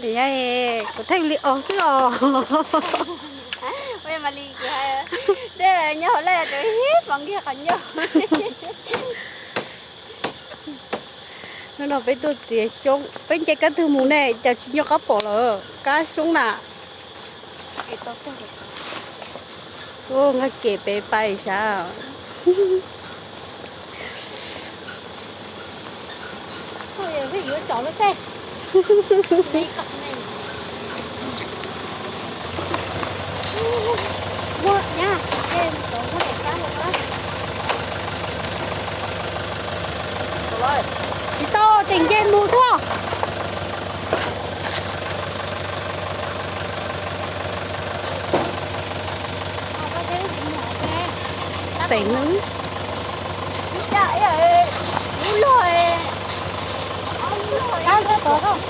Tias kuv theej li os xwb os. Tej nyob hauv laj tseem hib pov nkiag qhov ncauj. Hnub no peb tuaj txiav xyoob, peb nce kab twg mus ne cas tsis nco qab pom lawm, kab xyoob na. Nqa kem pem pais sav. Tsis tau, tseem nce mus xwb. Teem no. Lub log, lub log.